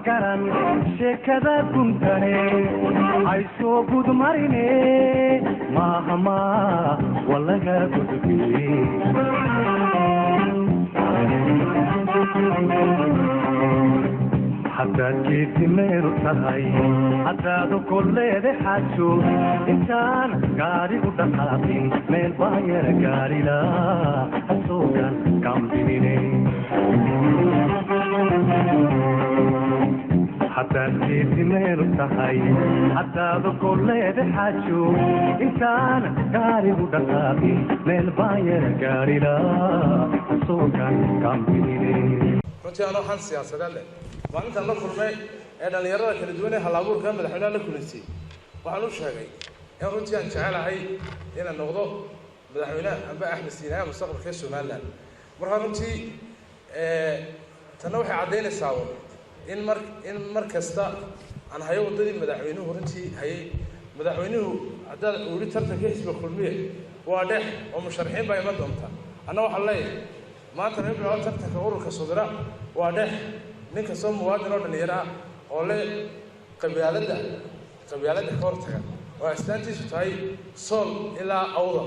Garan sheekada guntane hay soo gudmarine, maahama walaga gudbi. Haddaad geedi meelu tahay, haddaad ogoleede xaajo, intaan gaarigu dhaqaaqin meel baan yara gaarila hasoogan kambinine. Haddaad geedi meelu tahay, haddaad ogoleede xaajo, intaan gaarigu dhaqaaqin meel baan yara gaarila hasoogan kambinine. Runtii anoo waxaan siyaasadeed leh maalintaan la kulmay ee dhallinyarada kala duwan ee hal-abuurka madaxweynaha la kulansiiyey, waxaan u sheegay in runtii aan jecelahay inaan noqdo madaxweynaha amba Axmed Siinaaya mustaqbalka ee Somaliland. Markaa runtii tanna waxay caddaynaysaa in mar kasta aan hayo waddadii madaxweynuhu runtii hayay. Madaxweynuhu haddaad uu yihi tartanka xisbiga Kulmiye waa dhex oo musharaxiin baa iman doonta, anna waxaan leeyahay maanta laga bilaabo tartanka ururka Sudra waa dhex. Nin kastoo muwaadin oo dhallinyaro ah oo le qabyaaladda ka hortaga oo astaantiisu tahay Sool ilaa Awda.